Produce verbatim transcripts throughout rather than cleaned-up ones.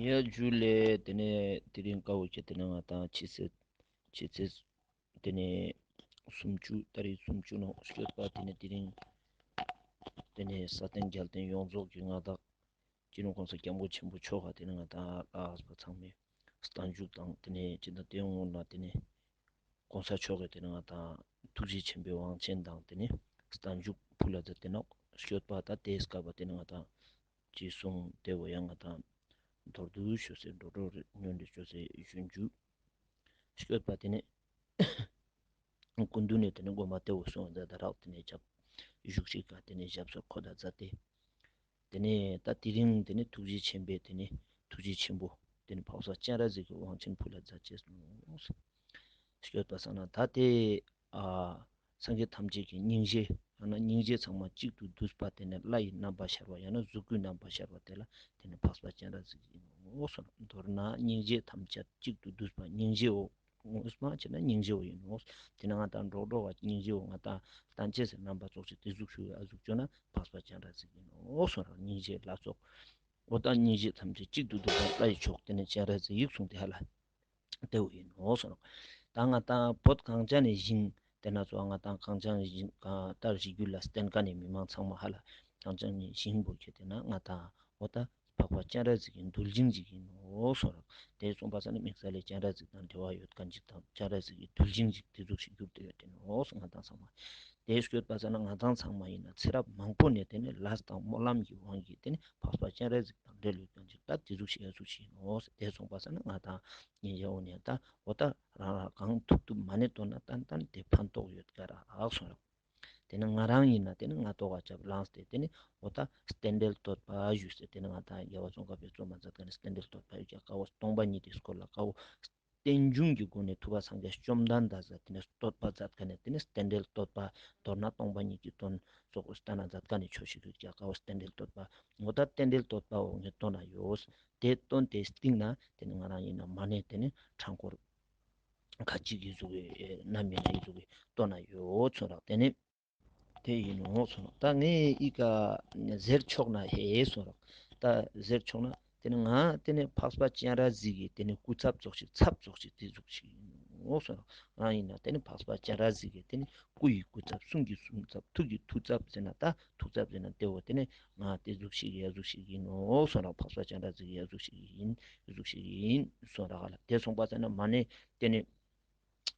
ཡ་ཇུ་ལེ། ཏེ་ནེ་དེ་རིང་ཀ་བོ་ཁྱེར་ཏེ་ན་ང་ཏང་ཕྱི་ཚེས་ཕྱི་ཚེས་ཏེ་ནེ་སུམ་ཅུ་ཏ་རིག་སུམ་ཅུ་ནོག་སྐྱོད་པ། ཏེ་ནེ་དེ་རིང་ཏེ་ནེ་ས་སྟེང་རྒྱལ་བསྟན་ཡོངས་རྫོགས་ཀྱི་མངའ་བདག་སྤྱི་ནོར་གོང་ས་སྐྱབས་མགོན་ཆེན་པོ་མཆོག་ག་ཏེ་ནེ་ང་ཏང་ལ་དྭགས་པ་ཚང་མའི་རྟ་མཇུག་དང་ཏེ་ནེ་ཅི་ད་ཏེ་ཡོང་ན་ཏེ་ནེ་གོང་ས་མཆོག་གི་ཏེ་ནེ་ང་ཏང་ཐུགས་རྗེ་ཆེན་པོའི་དབང་ཆེན་དང་ཏེ་ནེ་རྟ་མཇུག་ཕུལ་ལ་མཛད་དེ་ནོག་སྐྱོད་པ། ད་ཏེའི་སྐབས་པ་ཏེ་ནེ་ང་ཏང་ཅི་གསུང་ཏེ་བོ་ཡང་ང་ཏང་མདོར་བསྡུས་ཞུ་སེ་འགྲོ་འགྲོ་རེ་ཉོན་རེ་ཞུ་སེ་ཞུ་འཇུ། སྐྱོད་པ་ཏེ་ནེ་སྐུ་མདུན་ནེ་ཏེ་ནེ་གོ་མ་ཏེ་བོ་གསུང་མཛད་ད་རག་ཏེ་ནེ་ཞབས་བཞུགས་ཤིག་ག་ཏེ་ནེ་ཞབས་སོར་ཁོ་ད་མཛད་དེ། ཏེ་ནེ་ད་དེ་རིང་ཏེ་ནེ་ཐུགས་རྗེ་ཆེན་པོའི་ཏེ་ནེ་ཐུགས་རྗེ་ཆེན་པོ་ཏེ་ནེ་འཕགས་པ་སྤྱན་རས་གཟིགས་ཀྱི་དབང་ཆེན་ཕུལ་ལ་མཛད་ཅེས་ནོག་སྐྱོད་པ་སང་ན་ད་ཏེ་ཨ་སངས་རྒྱས་ཐམས་ཅད་ཀྱི་སྙིང་རྗེ་ཡང་ན་སྙིང་རྗེ་ཚང་མ་གཅིག་ཏུ་བསྡུས་པ་ཏེ་ནེ་ལྷ་ཡི་རྣམ་པ་ཤར་བ་ཡང་ན་གཟུགས་སྐུའི་རྣམ་པ་ཤར་བ་ཏེ་ལ་ཏེ་ནེ་འཕགས་པ་སྤྱན་རས་གཟིགས་ཡིན་ནོག་སོ། མདོར་ན་སྙིང་རྗེ་ཐམས་ཅད་གཅིག་ཏུ་བསྡུས་པ་སྙིང་རྗེའོ། ངོས་མ་ཆེ་ན་སྙིང་རྗེའོ་ཡིན་ནོག་ཏེ་ནེ་ང་ཏང་འགྲོགས་འགྲོགས་པ་སྙིང་རྗེའོ་ང་ཏང་བསྟན་བཅོས་སི་རྣམ་པ་ཙོགས་ཤིག་ཏེ་ཟུག་ཞུ་ཨ་ཟུག་ཅོ་ན་འཕགས་པ་སྤྱན་རས་གཟིགས་ཡིན་ནོག་སོ་ར། སྙིང་རྗེ་ལ་སོགས་འོ་ད་སྙིང་རྗེ་ཐམས་ཅད་གཅིག་ཏུ་བསྡུས་པ་ལྷ་ཡི་མཆོག་ཏེ་ནེ་སྤྱན་རས་གཟིགས་ཡིག་གསུངས་ཏེ་ཧ་ལ་ཏེ་བོ་ཡིན་ནོག་སོ་ར། ད་ང་ཏང་བོད་གངས་ཅན་ནི་ཞིང་ཏེ་ན་ཚོ་ང་ཏང་གངས་ཅན་ནི་ཞིང་ག་ལྟར་ཞིག་རྒྱུད་ལ་བརྟེན་མཁན་ནི་མི་མང་ཚང་མ་ཧ་ལ་གངས་ཅན་ནི་ཞིང་པོ་ཁྱེར་ཏེ་ན་ང་ཏང་འོ་ད་འཕགས་པ་སྤྱན་རས་གཟིགས་ཀྱི་མདོ་རྒྱུད་ཅིག་ཡིན་ནོག་སོ་ར། ཏེ་གསུངས་པ་སང་ན་དམིགས་བསལ་ལས་སྤྱན་རས་གཟིགས་དང་འབྲེལ་བ་ཡོད་མཁན་ཅིག་དང་སྤྱན་རས་གཟིགས་ཀྱི་མདོ་རྒྱུད་ཅིག་ཏེ་ཟུག་ཞིག་གྱུར་ཏེ་ཡོད་དེ་ནོག་སོ། ང་ཏང་ཚང་མ་ཏེ་སྐྱོད་པ་སང་ན་ང་ཏང་ཚང་མ་ཡིན་ན་ཚེ་རབས་མང་པོ་ནེ་ཏེ་ནེ་ལས་དང་སྨོན་ལམ་གྱི་དབང་གིས་ཏེ་ནེ་འཕགས་པ་སྤྱན་རས་གཟིགས་དང་འབྲེལ་ཡོད་མཁན་ཅིག་ད་ཏེ་ཟུག་ཞིག་ཡ་ཟུག་ཞིག་ཡིན་ནོག་སོ། ཏེ་གསུངས་པ་སང་ན་ང་ཏང་ཉེ་ཞའོ་ནེ་ད་འོ་ད་རང་རང་གང་ཐུབ་ཐུབ་མ་ནེ་བཏོན་ན་ཏན་ཏན་ཏེ་ཕན་ཐོགས་ཡོད་ཀ་རག་སོ་ར། ཏེ་ནེ་ང་རང་ཡིན་ན་ཏེ་ནེ་ང་ཏོག་ག་ཅབ་ལངས་ཏེ་ཏེ་ནེ་འོ་ད་རྟེན་འབྲེལ་བསྟོད་པ་ཞུས་ཏེ་ཏེ་ནེ་ང་ཏང་རྒྱལ་བ་ཙོང་ཁ་པའི་གཙོ་མ་མཛད་མཁན་ནི་རྟེན་འབྲེལ་བསྟོད་པ་ཡོད་ཀྱག་ཀ་བོ་སྟོང་པ་ཉིད་ཀྱི་སྐོར་ལ་ཀ་བོ་རྟེན་འབྱུང་གི་སྒོ་ནས་ཐུབ་པ་སངས་རྒྱས་བཅོམ་ལྡན་འདས་ཟེར་ཏེ་ནེ་བསྟོད་པ་མཛད་མཁན་ནི་ཏེ་ནེ་རྟེན་འབྲེལ་བསྟོད་པ་མདོར་ན་སྟོང་པ་ཉིད་ཀྱི་དོན་སོགས་སྟན་ན་མཛད་མཁན་ནི་ཆོས་ཤིག་ཡོད་ཀྱག་ཀ་བོ་རྟེན་འབྲེལ་བསྟོད་པ། འོ་ད་རྟེན་འབྲེལ་བསྟོད་པ་འོ་ངས་བཏོན་ན་ཡོད། ཏེ་བཏོན་ཏེ་སྟིང་ན་ཏེ་ནེ་ང་རང་ཡིན་ན་མ་ནེ་ཏེ་ནེ་ཕྲེང་སྐོར་ཁ་ཅིག་གི་ཟུག་གི་ནམ་ཡིན་ན་ཡི་ཟུག་གི་བཏོན་ན་ཡོད་སོ་ར། ཏེ་ནེ་ཏེ་ཡིན་ནོག་སོ་ར། ད་ངས་ཨི་ཀ་ཟེར་ཆོག་ན་ཧེ་སོ་ར། ད་ཟེར་ཆོག་ན་ཏེ་ནེ་ང་ཏེ་ནེ་འཕགས་པ་སྤྱན་རས་གཟིགས་ཀྱི་ཏེ་ནེ་སྐུ་ཚབ་ཙོགས་ཤིག་ཚབ་ཙོགས་ཤིག་ཏེ་ཟུག་ཞིག་ཡིན་ནོག་སོ་ར། ང་ཡིན་ན་ཏེ་ནེ་འཕགས་པ་སྤྱན་རས་གཟིགས་ཀྱི་ཏེ་ནེ་སྐུ་ཡི་སྐུ་ཚབ་གསུང་གི་གསུང་ཚབ་ཐུགས་ཀྱི་ཐུགས་ཚབ་ཟེར་ན་ད་ཐུགས་ཚབ་ཟེར་ན་ཏེ་བོ་ཏེ་ནེ་ང་ཏེ་ཟུག་ཞིག་ཡ་ཟུག་ཞིག་ཡིན་ནོག་སོ་ར། འཕགས་པ་སྤྱན་རས་གཟིགས་ཡ་ཟུག་ཞིག་ཡིན་ཟུག་ཞིག་ཡིན་སོ་ར་ག་ལ། ཏེ་སོང་པ་ཟེར་ན་མ་ནེ་ཏེ་ནེ་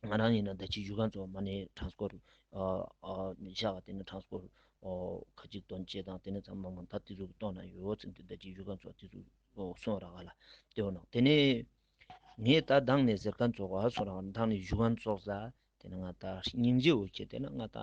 ང་རང་ཡིན་ན་ད་ཅི་ཞུ་མཁན་ཙོགས་མ་ནེ་ཕྲེང་སྐོར་ཨ་ཨ་བཞག་ཏེ་ནེ་ཕྲེང་སྐོར་ཨོ་ཁ་ཅིག་བཏོན་ཅེས་དང་ཏེ་ནེ་ཚང་མ་མ་ད་ཏེ་ཟུག་བཏོན་ན་ཡོད་ཚིག་ཏེ་ད་ཅི་ཞུ་མཁན་ཙོགས་ཏེ་ཟུག་ཨོ་སོང་ར་ག་ལ། ཏེ་འོ་ན་ཏེ་ནེ་ངས་ད་མདང་ནེ་ཟེར་མཁན་ཙོགས་ཨ་སོང་ར་མདང་ནེ་ཞུ་མཁན་ཙོགས་ཟ། ཏེ་ནེ་ང་ད་སྙིང་རྗེ་བོ་ཁྱེར་ཏེ་ན་ང་ད་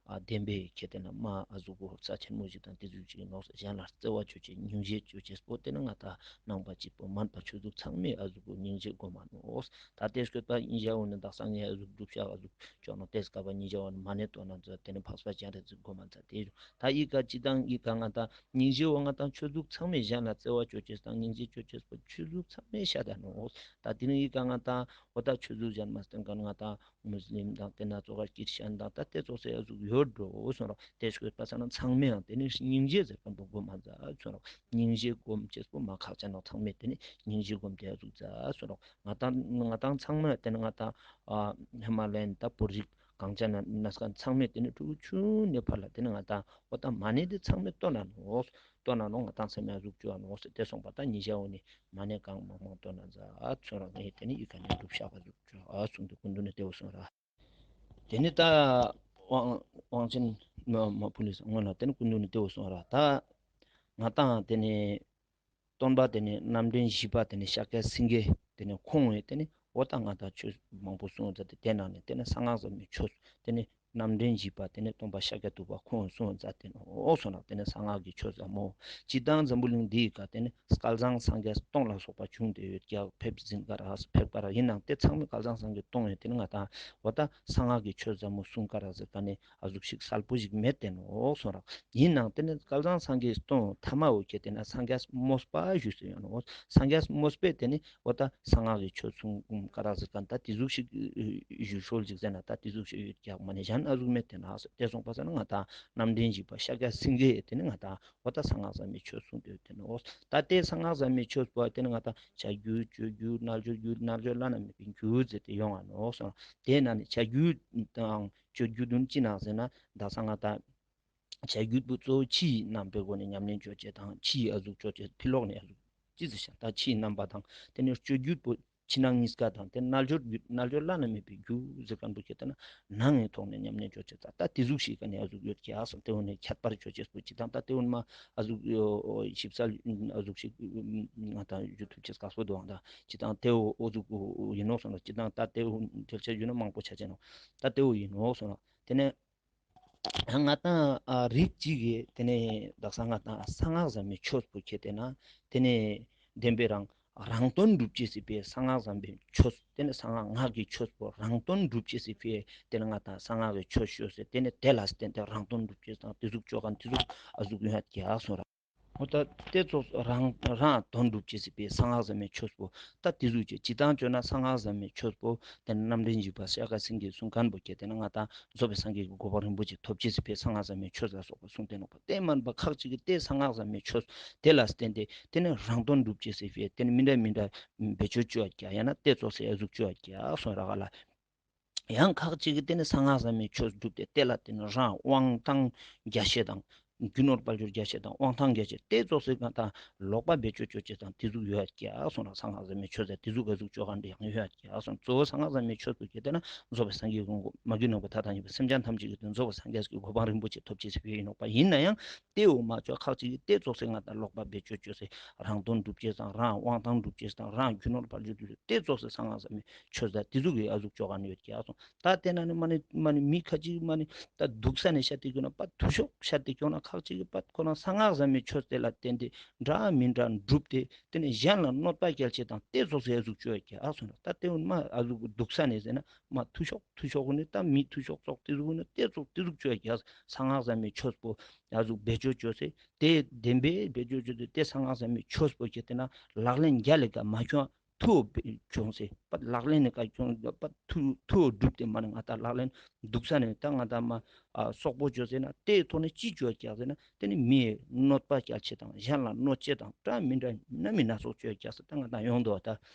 ཨ་བདེན་པའི་ཁྱེར་ཏེ་ན་མ་ཨ་ཟུག་གོ་རྩ་ཆེན་མོ་ཞིག་དང་ཏེ་ཟུག་ཅིག་ནོག་གཞན་ལ་བརྩེ་བ་ཅོ་ཅེས་སྙིང་རྗེ་ཅོ་ཅེས་པོ་ཏེ་ནེ་ང་ད་ནང་པ་གཅིག་པོ་མན་པ་ཆོས་ལུགས་ཚང་མས་ཨ་ཟུག་གོ་སྙིང་རྗེ་སྒོམ་མ་ནོག། ད་ཏེ་སྐྱོད་པ་ཨིན་ཞའོ་ནེ་དག་སང་ངས་ཨ་ཟུག་སྒྲུབ་ཤག་ཨ་ཟུག་ཅོ་ནོག། ཏེ་སྐབས་པ་ཨིན་ཞའོ་ནེ་མ་ནེ་ཏོ་ན་ཛ་ཏེ་ནེ་འཕགས་པ་སྤྱན་རས་གཟིགས་སྒོམ་མ་ཛ་ཏེ་ད་ཨི་ཀ་ཅི་དང་ཨི་ཀ་ང་ད་སྙིང་རྗེ་བོ་ང་ད་ཆོས་ལུགས་ཚང་མས་གཞན་ལ་བརྩེ་བ་ཅོ་ཅེས་དང་སྙིང་རྗེ་ཅོ་ཅེས་པོ་ཆོས་ལུགས་ཚང་མས་ཤད་ད་ནོག། ད་ཏེ་ནེ་ཨི་ཀ་ང་ད་འོ་ད་ཆོས་ལུགས་གཞན་མ་སྟེང་ཀ་ང་ད་མུས་ལིམ་དང་ཏེ་ན་ཙོགས་ཀ་ཀིར་ཤན་དང་ད་ཏེ་ཙོགས་སེ་ཨ་ཟུག་ཡོད་འགྲོ་སོང་ར། ཏེ་སྐྱོད་པ་སང་ན་ཚང་མས་ཡང་ཏེ་ནེ་སྙིང་རྗེ་ཟེར་མཁན་པོ་སྒོམ་མ་ཛ་སོང་ར། སྙིང་རྗེ་སྒོམ་ཅེས་པོ་མ་ཁག་ཅན་ནོག། ཚང་མས་ཏེ་ནེ་སྙིང་རྗེ་སྒོམ་སྟེ་ཨ་ཟུག་ཛ་སོང་ར། ང་ཏང་ང་ཏང་ཚང་མས་ཏེ་ནེ་ང་ཏང་ཨ་ཧི་མ་ལ་ཡན་ད་བོད་རིགས་གངས་ཅན་ན་ན་སྐན་ཚང་མས་ཏེ་ནེ་ཕྲུ་གུ་ཆུང་ནེ་ཕར་ལ་ཏེ་ནེ་ང་ཏང་འོ་ད་མ་ནེ་ཏེ་ཚང་མས་ཏོ་ན་ནོག། ཏོ་ན་ནོག་ང་ཏང་ཚང་མས་ཨ་ཟུག་ཅོ་ཨ་ནོག་ཟེར་ཏེ་སོང་པ་ད་ཉེ་ཞའོ་ནེ་མ་ནེ་གང་མང་མང་ཏོ་ན་ཛ་སོང་ར། ངས་ཏེ་ནེ་ཨི་ཀ་ནེ་སྒྲུབ་ཤག་ཨ་ཟུག་ཅོ་ཨ་སོང་སྟེ་སྐུ་མདུན་ནེ་ཏེ་བོ་སོང་ར། ཏེ་ནེ་ད་དབང་དབང་ཆེན་མ་མ་ཕུལ་ལེ་སྔོན་ལ་ཏེ་ནེ་སྐུ་མདུན་ནེ་ཏེ་བོ་སོང་ར། ད་ང་ཏང་ཏེ་ནེ་སྟོན་པ་ཏེ་ནེ་རྣམ་འདྲེན་བཞི་པ་ཏེ་ནེ་ཤཱཀྱ་སེང་གེ་ཏེ་ནེ་ཁོང་ངི་ཏེ་ནེ་འོ་ད་ང་ཏང་ཆོས་མང་པོ་གསུངས་ཛ་ཏེ་ཏེ་ནང་ནེ་ཏེ་ནེ་གསང་སྔགས་ཟབ་མོའི་ཆོས་ཏེ་ནེ་རྣམ་འདྲེན་བཞི་པ་ཏེ་ནེ་སྟོན་པ་ཤཱཀྱ་ཐུབ་པ་ཁོང་གསུངས་ཛ་ཏེ་ནོག་སོང་ན་ཏེ་ནེ་གསང་སྔགས་ཀྱི་ཆོས་ཟབ་མོ། སྤྱིར་བཏང་འཛམ་བུ་གླིང་འདིའི་ཀ་ཏེ་ནེ་སྐལ་བཟང་སངས་རྒྱས་སྟོང་ལ་སོགས་པ་བྱུང་སྟེ་ཡོད་ཀྱག། ཕེབས་ཟིན་ཀ་རག་ཕེབས་ཀ་རག་ཡིན་ནའང་ཏེ་ཚང་མས་སྐལ་བཟང་སངས་རྒྱས་སྟོང་ཡོད་ཏེ་ནེ་ང་ཏང་འོ་ད་གསང་སྔགས་ཀྱི་ཆོས་ཟབ་མོ་གསུང་ཀ་རག་ཟེར་ཀ་ནེ་ཨ་ཟུག་ཤིག་གསལ་པོ་ཞིག་མེད་དེ་ནོག་སོང་ར། ཡིན་ནའང་ཏེ་ནེ་སྐལ་བཟང་སངས་རྒྱས་སྟོང་ཐ་མ་འོ་ཁྱེར་ཏེ་ན་སངས་རྒྱས་མོས་པ་ཞུས་སེ་ཡོད་ནོག། སངས་རྒྱས་མོས་པས་ཏེ་ནེ་འོ་ད་གསང་སྔགས་ཀྱི་ཆོས་གསུང་ཀ་རག་ཟེར་ཀ་ད་ཏེ་ཟུག་ཤིག་ཞུ་སྲོལ་ཞིག་ཟེར་ན་ད་ཏེ་ཟུག་ཤིག་ཡོད་ཀྱག་མ་ནེ་གཞན་ ཨ་ཟུག་མེད་དེ་ན་ཟེར། དེ་སོང་པ་ས་ན་ང་ཏང་རྣམ་འདྲེན་བཞི་པ་ཤཱཀྱ་སེང་གེ་དེ་ནི་ང་ཏང་འོ་ད་གསང་སྔགས་ཟབ་མོའི་ཆོས་གསུངས་ཏེ་ཡོད་དེ་ནོག། ད་དེ་གསང་སྔགས་ཟབ་མོའི་ཆོས་པོ་དེ་ནི་ང་ཏང་བྱ་རྒྱུད་སྤྱོད་རྒྱུད་རྣལ་འབྱོར་རྒྱུད་རྣལ་འབྱོར་བླ་ན་མེད་པའི་རྒྱུད་ཟེར་ཏེ་ཡོང་ང་ནོག་སོང་། དེ་ན་ནི་བྱ་རྒྱུད་དང་སྤྱོད་རྒྱུད་དུ་ཅི་ནང་ཟེར་ན་ད་གསང་སྔགས་ད་བྱ་རྒྱུད་པོ་གཙོ་བོ་ཕྱི་ཡི་རྣམ་པའི་སྒོ་ནས་ཉམས་ལེན་ཅོ་ཅེས་དང་ཕྱི་ཡི་ཨ་ཟུག་ཅོ་ཅེས་ཕི་ལོགས་ནས་ཨ་ཟུག་ཅི་ཟེར་ཤ་ད་ཕྱི་ཡི་རྣམ་པ་དང་དེ་ནས་སྤྱོད་རྒྱུད་པོ་ཕྱི་ནང་གཉིས་ཀ་དང་དེ་རྣལ་འབྱོར་རྒྱུད་རྣལ་འབྱོར་བླ་ན་མེད་པའི་རྒྱུད་ཟེར་མཁན་པོ་ཁྱེད་ལྟ་ན་ནང་གི་ཐོག་ནས་ཉམས་ལེན་ཅོ་ཅེས་ད་ད་དེ་ཟུག་ཞིག་ག་ནས་ཨ་ཟུག་ཡོད་ཀྱག་སོང་། དེ་འོ་ནས་ཁྱད་པར་ཅོ་ཅེས་པོ་ཅི་དང་ད་དེ་འོ་ནས་མ་ཨ་ཟུག་ཞིབ་གསལ་ཨ་ཟུག་ཞིག་ང་ཏང་ཡུ་ཐུབ་ཅེས་དཀགས་པོ་འདུག་ཨང་ད་ཅི་དང་དེ་འོ་ཨ་ཟུག་ཡིན་ནོག་སོང་ལ་ཅི་དང་ད་དེ་འོ་འགྲེལ་བཤད་ཡོད་ན་མང་པོ་ཆ་ཅེས་ནོག། ད་དེ་འོ་ཡིན་ནོག་སོང་ལ་དེ་ནས། ང་ཏང་ཨ་རིགས་གཅིག་གི་དེ་ནས་དག་ས་ང་ཏང་གསང་སྔགས་ཟབ་མོའི་ཆོས་པོ་ཁྱེད་དེ་ན་དེ་ནས་བདེན་པའི་རང་རང་དོན་སྒྲུབ་ཅེས་སི་ཕིའ་གསང་སྔགས་ཟབ་མོའི་ཆོས་དེ་ནས་གསང་སྔགས་སྔགས་ཀྱི་ཆོས་པོ་རང་དོན་སྒྲུབ་ཅེས་སི་ཕིའ་དེ་ནས་ང་ཏང་གསང་སྔགས་ཀྱི་ཆོས་ཤོད་ཟེར་དེ་ནས་དེ་ལ་བརྟེན་ཏེ་རང་དོན་སྒྲུབ་ཅེས་དང་དེ་ཟུག་ཅོ་མཁན་དེ་ཟུག་ཨ་ཟུག་ཡོད་ཀྱག་སོང་ར། འོ་ད་དེ་ཙོགས་རང་རང་དོན་སྒྲུབ་ཅེས་སི་ཕིའ་གསང་སྔགས་ཟབ་མོའི་ཆོས་པོ་ད་དེ་ཟུག་ཅེས་ཅི་དང་ཅོ་ན་གསང་སྔགས་ཟབ་མོའི་ཆོས་པོ་དེ་ནས་རྣམ་འདྲེན་བཞི་པ་ཤཱཀྱ་སེང་གེས་གསུང་མཁན་པོ་ཁྱེད་དེ་ན་ང་ཏང་རྫོགས་པའི་སངས་རྒྱས་ཀྱི་གོ་འཕང་རིན་པོ་ཆེ་ཐོབ་ཅེས་སི་ཕིའ་གསང་སྔགས་ཟབ་མོའི་ཆོས་ལ་སོགས་པ་གསུངས་ཏེ་ནོག་པ། དེ་མན་པ་ཁག་ཅིག་གི་དེ་གསང་སྔགས་ཟབ་མོའི་ཆོས་དེ་ལ་བརྟེན་ཏེ་དེ་ནས་རང་དོན་སྒྲུབ་ཅེས་སི་ཕིའ་དེ་ནས་མི་འདྲ་མི་འདྲ་བེད་སྤྱོད་ཅོ་ཡ་ཀྱག་ཡང་ན་དེ་ཙོགས་སི་ཨ་ཟུག་ཅོ་ཡ་ཀྱག་སོང་ར་ག་ལ། ཡང་ཁག་ཅིག་གི་དེ་ནས་གསང་སྔགས་ཟབ་མོའི་ཆོས་སྒྲུབ་སྟེ་དེ་ལ་བརྟེན་ནས་རང་དབང་ཐང་རྒྱ་ཆེ་དང་རྒྱུ་ནོར་དཔལ་འབྱོར་རྒྱ་ཆེ་དང་དབང་ཐང་རྒྱ་ཆེ་དེ་ཙོགས་སི་ང་ཏང་ལོག་པ་བེད་སྤྱོད་ཅོ་ཅེས་དང་དེ་ཟུག་ཡོད་ཀྱག་སོང་ར། གསང་སྔགས་ཟབ་མོའི་ཆོས་ཟེར་དེ་ཟུག་ག་ཟུག་ཅོ་མཁན་དེ་ཡང་ཡོད་ཀྱག་སོང་། གཙོ་བོ་གསང་སྔགས་ཟབ་མོའི་ཆོས་པོ་ཁྱེད་དེ་ན་རྫོགས་པའི་སངས་རྒྱས་ཀྱི་གོ་མ་རྒྱུད་ནང་པ་མཐའ་དག་གཉིས་པ་སེམས་ཅན་ཐམས་ཅད་ཀྱི་དོན་རྫོགས་པའི་སངས་རྒྱས་ཀྱི་གོ་འཕང་རིན་པོ་ཆེ་ཐོབ་ཅེས་སི་ཕིའ་ཡིན་ནོག་པ། ཡིན་ན་ཡང་དེ་འོ་མ་ཅོ་ཁག་ཅིག་གི་དེ་ཙོགས་སི་ང་ཏང་ལོག་པ་བེད་སྤྱོད་ཅོ་ཅེས་རང་དོན་སྒྲུབ་ཅེས་དང་རང་དབང་ཐང་སྒྲུབ་ཅེས་དང་རང་རྒྱུ་ནོར་དཔལ་འབྱོར་སྒྲུབ་ཅེས་དེ་ཙོགས་སི་གསང་སྔགས་ཟབ་མོའི་ཆོས་ཟེར་དེ་ཟུག་གི་ཨ་ཟུག་ཅོ་མཁན་ཡོད་ཀྱག་སོང་། ད་དེ་ན་ནི་མ་ནི་མ་ནི་མི་ཁ་ཅིག་མ་ནི་ད་སྡུག་ས་ནས་ཤ་དེ་ཀྱོ་ན་པ་ཐུ་ཤོག་ཤ་དེ་ཀྱོ་ན་ཁག་ཅིག་གི་པ་ཁོ་ན་གསང་སྔགས་ཟབ་མོའི་ཆོས་དེ་ལ་བརྟེན་ཏེ་འདྲ་མི་འདྲ་སྒྲུབ་སྟེ་དེ་ནས་གཞན་ལ་གནོད་པ་སྐྱེལ་ཅེས་དང་དེ་ཙོགས་སི་ཨ་ཟུག་ཅོ་ཡ་ཀྱག་སོང་། ད་དེ་འོ་མ་ཨ་ཟུག་སྡུག་ས་ནས་ཟེར་ན་མ་ཐུ་ཤོག་ཐུ་ཤོག་གུན་ནི་ད་མི་ཐུ་ཤོག་ཙོགས་དེ་ཟུག་གུན་ནི་དེ་ཙོགས་དེ་ཟུག་ཅོ་ཡ་ཀྱག་གསང་སྔགས་ཟབ་མོའི་ཆོས་པོ་ཨ་ཟུག་བེད་སྤྱོད་ཅོ་ཅེས་དེ་བདེན་པའི་བེད་སྤྱོད་ཅོ་ཅེས་དེ་གསང་སྔགས་ཟབ་མོའི་ཆོས་པོ་ཁྱེད་དེ་ན་ལག་ལེན་རྒྱ་ལས་ཀ་མ་ཁྱོང་ཐུ་བོ་ཁྱོང་སེ་པ་ལག་ལེན་ནི་ཀ་ཁྱོང་པ་ཐུ་ཐུ་བོ་སྒྲུབ་སྟེ་མ་ནི་ང་ཏང་ལག་ལེན་སྡུག་ས་ནས་ད་ང་ཏང་མ་ཨ་སོག་པོ་ཅོ་ཟེར་ན་དེའི་ཐོག་ནས་ཅི་ཅོ་ཀྱག་ཟེར་ན་དེ་ནི་མིའི་གནོད་པ་སྐྱེལ་ཅེས་དང་གཞན་ལ་གནོད་ཅེས་དང་འདྲ་མི་འདྲ་སྣ་མིན་སྣ་ཚོགས་ཅོ་ཀྱག་ཟེར། ད་ང་ཏང་ཡོང་དོ་ད་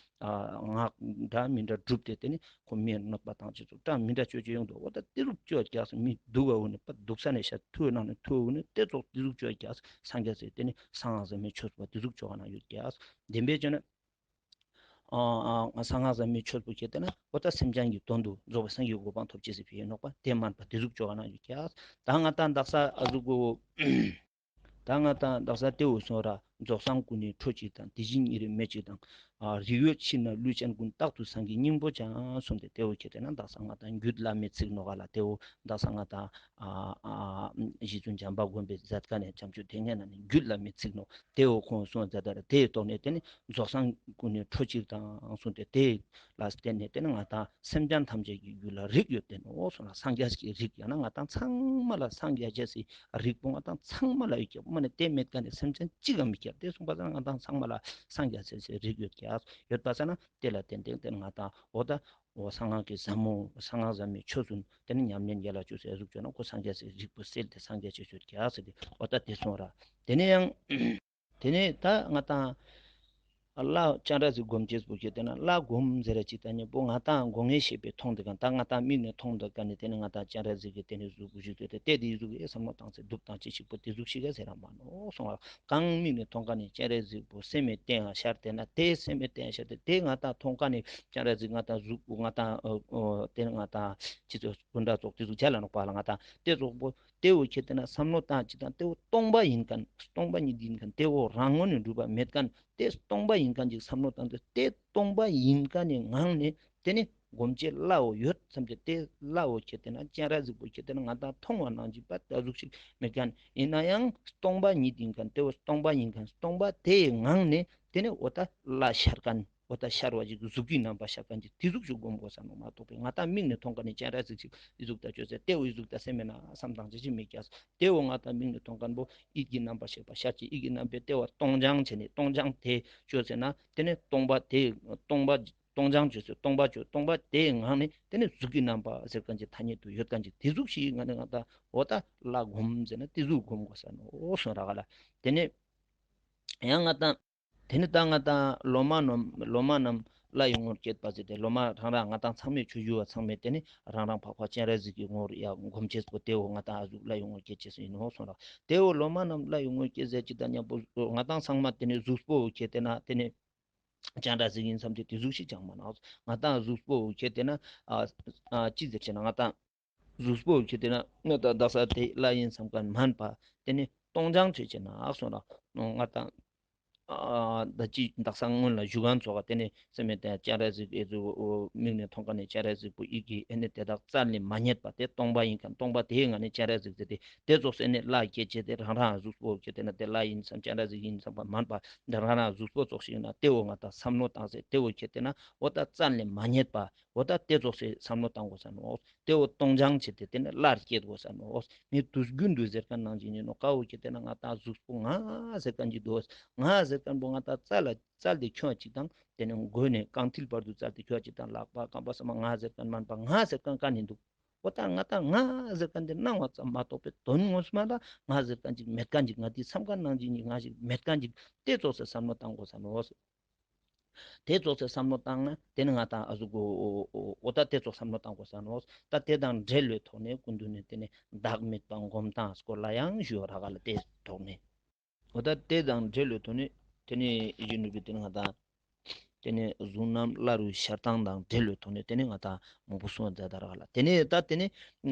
ཨ་ངག་འདྲ་མི་འདྲ་བསྒྲུབས་ཏེ་དེ་ནི་ཁོ་མིའི་གནོད་པ་བཏང་ཅེས་ཚོ་འདྲ་མི་འདྲ་ཅོ་ཅེས་ཡོང་དོ། འོ་ད་དེ་རུག་ཅོ་ཀྱག་ཟེར། མི་སྡུག་པ་འོ་ནི་པ་སྡུག་ས་ནས་ཤ་ཐུ་བོ་ནང་ནས་ཐུ་བོ་ནི་དེ་ཚོགས་དེ་རུག་ཅོ་ཀྱག་ཟེར། སངས་རྒྱས་ཟེར་དེ་ནི་གསང་སྔགས་ཟབ་མོའི་ཆོས་པོ་དེ་རུག་ཅོ་ག་ན་ཡོད་ཀྱག་བདེན་པའི་ཆོས་ནི། ཨ་ཨ་གསང་སྔགས་ཟབ་མོའི་ཆོས་པོ་ཁྱེད་དེ་ན་འོ་ད་སེམས་ཅན་གྱི་དོན་དུ་རྫོགས་པའི་སངས་རྒྱས་གོ་འཕང་ཐོབ་ཅེས་སི་ཕིའ་ཡིན་ནོག་པ། དེ་མན་པ་དེ་ཟུག་ཅོ་ག་ན་ཡོད་ཀྱག། ད་ང་ཏང་དག་ས་ཨ་ཟུག་གོ། ད་ང་ཏང་དག་ས་དེ་འོ་སོང་ར། རྫོགས་སངས་སྐུ་ནི་ཁྲོ་གཅིག་དང་། དེ་བཞིན་ཉིད་རིག་མེ་གཅིག་དང་། ཨ་རིགས་ཡོད་ཕྱིར་ན་ལུས་ཅན་ཀུན། རྟག་ཏུ་སངས་རྒྱས་སྙིང་པོ་འཆང་། གསུངས་ཏེ་དེ་འོ་ཁྱེད་དེ་ན་དག་ས་ང་ཏང་རྒྱུད་བླ་མའི་ཚིག་ནོག་ག་ལ། དེ་འོ་དག་ས་ང་ཏང་ཨ་ཨ་རྗེ་བཙུན་བྱམས་པ་མགོན་པོའི་མཛད་ཁན་ནས་བྱམས་ཆོས་ཐེག་མཁན་ན་ནི་རྒྱུད་བླ་མའི་ཚིག་ནོག། དེ་འོ་ཁོང་གསུངས་མཛད་དེ་ར། དེའི་ཐོག་ནས་དེ་ནི་རྫོགས་སངས་སྐུ་ནི་ཁྲོ་གཅིག་དང་གསུངས་ཏེ་དེ་ལ་བརྟེན་ནས་དེ་ནི་ང་ཏང་སེམས་ཅན་ཐམས་ཅད་ཀྱི་རྒྱུད་ལ་རིགས་ཡོད་དེ་ནོག་གསུངས་ལ། སངས་རྒྱས་ཀྱི་རིགས་ཡང་ན་ང་ཏང་ཚང་མ་ལ་སངས་རྒྱས་ཅེས་སི་རིགས་པོ་ང་ཏང་ཚང་མ་ལ་ཡོད་ཀྱག། མ་ནི་དེ་མེད་མཁན་ནི་སེམས་ཅན་གཅིག་ག་མི་ཀྱག། དེ་གསུངས་པ་ས་ན་ང་ཏང་ཚང་མ་ལ་སངས་རྒྱས་ཅེས་སི་རིགས་ཡོད་ཀྱག། ཡོད་པ་ས་ན་དེ་ལ་བརྟེན་ཏེ་དེ་ནི་ང་ཏང་འོ་ད་འོ་གསང་སྔགས་ཀྱི་ཟབ་མོ་གསང་སྔགས་ཟབ་མོའི་ཆོས་སུ་དེ་ནི་ཉམས་ལེན་རྒྱ་ལ་ཅོས་སེ་ཨ་ཟུག་ཅོ་ན་ཁོ་སངས་རྒྱས་ཅེས་སི་རིགས་པོ་སེལ་ཏེ་སངས་རྒྱས་ཅེས་ཡོད་ཀྱག་ཟེར་ཏེ་འོ་ད་དེ་གསུངས་ར། དེ་ནས་ཡང་དེ་ནས་ད་ང་ཏང་ལྷ་སྤྱན་རས་གཟིགས་སྒོམ་ཅེས་པོ་ཁྱེད་དེ་ན་ལྷ་སྒོམ་ཟེར་ར་ཅིག་ད་ཉེ་པོ་ང་ཏང་སྒོ་ལྔའི་ཤེས་པས་མཐོང་དེ་ག་ད་ང་ཏང་མིག་ནས་མཐོང་དེ་ག་ནི་དེ་ནི་ང་ཏང་སྤྱན་རས་གཟིགས་ཀྱི་དེ་ནི་གཟུགས་པོ་ཞིག་ཏུ་དེ་དེ་དེ་གཟུགས་ཡེ་བསམ་བློ་བཏང་སེ་སྒྲུབ་བཏང་ཅེས་ཞིག་པོ་དེ་གཟུགས་ཤིག་ག་ཟེར་ར་མ་ནོག་གསུངས་པ། གང་མིག་ནས་མཐོང་མཁན་ནི་སྤྱན་རས་གཟིགས་པོ་སེམས་མེད་བརྟན་ཡང་ཤར་དེ་ན་དེ་སེམས་མེད་བརྟན་ཡང་ཤར་དེ་དེ་ང་ཏང་མཐོང་མཁན་ནི་སྤྱན་རས་གཟིགས་ང་ཏང་གཟུགས་པོ་ང་ཏང་ཨ་ཨ་དེ་ནི་ང་ཏང་ཅི་ཚོ་སྐུ་འདྲ་ཙོགས་དེ་གཟུགས་ཆ་ལ་ནོག་པ་ལ། ང་ཏང་དེ་ཙོགས་པོ་དེ་འོ་ཁྱེད་དེ་ན་བསམ་བློ་བཏང་ཅི་དང་དེ་འོ་སྟོང་པ་ཡིན་མཁན་སྟོང་པ་ཉིད་ཡིན་མཁན་དེ་འོ་རང་ངོས་ནས་གྲུབ་པ་མེད་མཁན་དེ་སྟོང་པ་ཡིན་མཁན་ཅིག་བསམ་བློ་བཏང་སྟེ་དེ་སྟོང་པ་ཡིན་མཁན་ནི་ངང་ནས་དེ་ནི་སྒོམ་ཅེས་ལྷའོ་ཡོད་བསམ་སྟེ་དེ་ལྷའོ་ཁྱེད་དེ་ན་སྤྱན་རས་གཟིགས་པོ་ཁྱེད་དེ་ན་ང་ཏང་མཐོང་བ་ནང་བཞིན་པ་ད་གཟུགས་ཤིག་མེད་མཁན་ཡིན་ན་ཡང་སྟོང་པ་ཉིད་ཡིན་མཁན་དེ་འོ་སྟོང་པ་ཡིན་མཁན་སྟོང་པ་དེའི་ངང་ནས་དེ་ནི་འོ་ད་ལྷ་ཤར་མཁན་འོ་ད་ཤར་བ་ཅིག་གཟུགས་ཀྱི་རྣམ་པ་ཤར་མཁན་ཅིག་དེ་གཟུགས་ཤིག་སྒོམ་དགོས་ས་ནོག་མ་གཏོགས་པའི་ང་ཏང་མིག་ནས་མཐོང་མཁན་ནི་སྤྱན་རས་གཟིགས་ཤིག་ཨི་གཟུགས་ད་ཅོས་ཟེར་དེ་འོ་ཨི་གཟུགས་ད་སེམས་མེད་ན་བསམ་བཏང་ཅེས་ཅིག་མི་རྒྱག། དེ་འོ་ང་ཏང་མིག་ནས་མཐོང་མཁན་པོ་ཡིད་ཀྱི་རྣམ་པར་ཤེས་པ་ཤར་ཅིག་ཡིད་ཀྱི་རྣམ་པའི་ལྟེ་བ་སྟོང་སྦྱང་བྱས་ནས་སྟོང་སྦྱང་དེ་ཅོས་ཟེར་ན་དེ་ནི་སྟོང་པ་དེ་སྟོང་པ་ སྟོང་སྦྱང་ཅོས་སེ་སྟོང་པ་ཅོས་སྟོང་པ་དེའི་ངང་ནས་དེ་ནས་གཟུགས་ཀྱི་རྣམ་པ་ཟེར་མཁན་ཅིག་ཐ་སྙད་དུ་ཡོད་མཁན་ཅིག་དེ་ཟུག་ཞིག་ང་ནི་ང་ད་འོ་ད་ལྷ་སྒོམ་ཟེར་ན་དེ་ཟུག་སྒོམ་དགོས་ས་ནོག་གསུངས་རག་ལ། དེ་ནས་ཡང་ང་ད་དེ་ནས་ད་ང་ད་སློབ་མ་རྣམས་སློབ་མ་རྣམས་ལྷ་ཡི་ངོར་སྐྱེས་པ་ཟེར་ཏེ་སློབ་མ་རང་རང་ང་ད་ཚང་མས་ཆོས་ཞུ་བ་ཚང་མས་དེ་ནས་རང་རང་འཕགས་པ་སྤྱན་རས་གཟིགས་ཀྱི་ངོར་ཡ་སྒོམ་ཅེས་པོ་དེ་འོ་ང་ད་ཨ་ཟུག་ལྷ་ཡི་ངོར་སྐྱེས་ཅེས་ཡིན་ནོག་གསུངས་རག། དེ་འོ་སློབ་མ་རྣམས་ལྷ་ཡི་ངོར་སྐྱེས་ཟེར་ཅིག་ད་མཉམ་པོ་ང་ད་ཚང་མ་དེ་ནས་གཟུགས་པོ་འོ་ཁྱེར་ཏེ་ན་དེ་ནས་སྤྱན་རས་གཟིགས་ཡིན་བསམ་སྟེ་དེ་ཟུག་ཞིག་ཅང་མ་ནོག། ང་ད་གཟུགས་པོ་འོ་ཁྱེར་ཏེ་ན་ཨ་ཨ་ཅི་ཟེར་ཅེ་ན་ང་ད་གཟུགས་པོ་འོ་ཁྱེར་ཏེ་ན་ང་ད་དག་ས་དེ་ལྷ་ཡིན་བསམ་མཁན་མན་པ་དེ་ནས་སྟོང་སྦྱང་ཅོས་ཅེ་ན་གསུངས་རག། ང་ད་ཨ་ད་ཅི་དག་ས་སྔོན་ལ་ཞུ་མཁན་ཚོགས་དེ་ནས་སེམས་མེད་དེ་སྤྱན་རས་གཟིགས་ཨེ་ཟུག་མིག་ནས་མཐོང་མཁན་ནི་སྤྱན་རས་གཟིགས་པོ་ཡི་གེ་ཨེ་ནས་དེ་དག་རྩད་ནས་མ་རྙེད་པ་དེ་སྟོང་པ་ཡིན་མཁན་སྟོང་པ་དེའི་ངང་ནས་སྤྱན་རས་གཟིགས་ཟེར་ཏེ་དེ་ཙོགས་སེ་ནས་ལྷ་སྐྱེས་ཅེས་དེ་རང་རང་གཟུགས་པོ་འོ་ཁྱེར་ཏེ་ན་དེ་ལྷ་ཡིན་བསམ་སྤྱན་རས་གཟིགས་ཡིན་བསམ་པ་མན་པ་དེ་རང་རང་གཟུགས་པོ་ཙོགས་ཤིག་ཡིན་ན་དེ་འོ་ང་ད་བསམ་བློ་བཏང་སེ་དེ་འོ་ཁྱེར་ཏེ་ན་འོ་ད་རྩད་ནས་མ་རྙེད་པ་འོ་ད་དེ་ཙོགས་སེ་བསམ་བློ་བཏང་དགོས་ས་ནོག། དེ་འོ་སྟོང་སྦྱང་བྱས་ཏེ་དེ་ནས་ལྷར་སྐྱེ་དགོས་ས་ནོག། མི་དུས་རྒྱུན་དུ་ཟེར་མཁན་ནང་བཞིན་ཡིན་ནོག། ཀ་འོ་ཁྱེར་ཏེ་ན་ང་ད་གཟུགས་པོ་ང་ཟེར་མཁན་ཅིག་འདུག། ང་ཟེར་མཁན་པོ་ང་ད་རྩལ་ལ་རྩལ་དེ་ཁྱོད་ཅིག་དང་དེ་ནས་མགོ་ནས་རྐང་མཐིལ་བར་དུ་རྩལ་དེ་ཁྱོད་ཅིག་དང་ལག་པ་རྐང་པ་ཚང་མ་ང་ཟེར་མཁན་མན་པ་ང་ཟེར་མཁན་ག་ནས་འདུག། འོ་ད་ང་ད་ང་ཟེར་མཁན་དེ་སྣང་བ་ཙམ་མ་གཏོགས་པའི་དོན་ངོ་མ་ལ་ང་ཟེར་མཁན་ཅིག་མེད་མཁན་ཅིག། ང་དེ་བསམ་མཁན་ནང་བཞིན་ཅིག་ང་ཞིག་མེད་མཁན་ཅིག། དེ་ཙོགས་སེ་བསམ་བློ་བཏང་དགོས་ས་ནོག། དེ་ཙོགས་སེ་བསམ་བློ་བཏང་ན་དེ་ནི་ང་ད་ཨ་ཟུག་གོ། འོ་ད་དེ་ཙོགས་བསམ་བློ་བཏང་དགོས་ས་ནོག། ད་དེ་དང་འབྲེལ་བའི་ཐོག་ནས་སྐུ་མདུན་ནས་དེ་ནི་བདག་མེད་པ་སྒོམ་སྟངས་སྐོར་ལ་ཡང་ཞུ་བ་རག་ལ་དེའི་ཐོག་ནས། འོ་ད་དེ་དང་འབྲེལ་བའི་ཐོག་ནས་དེ་ནི་ཨི་ཇི་ནུ་བི་དེ་ནི་ང་ད་དེ་ནི་གཟུགས་རྣམས་ལྷ་རུ་ཤར་སྟངས་དང་འབྲེལ་བའི་ཐོག་ནས་དེ་ནི་ང་ད་མང་པོ་གསུངས་མཛད་ད་རག་ལ། དེ་ནས་ད་དེ་ནི་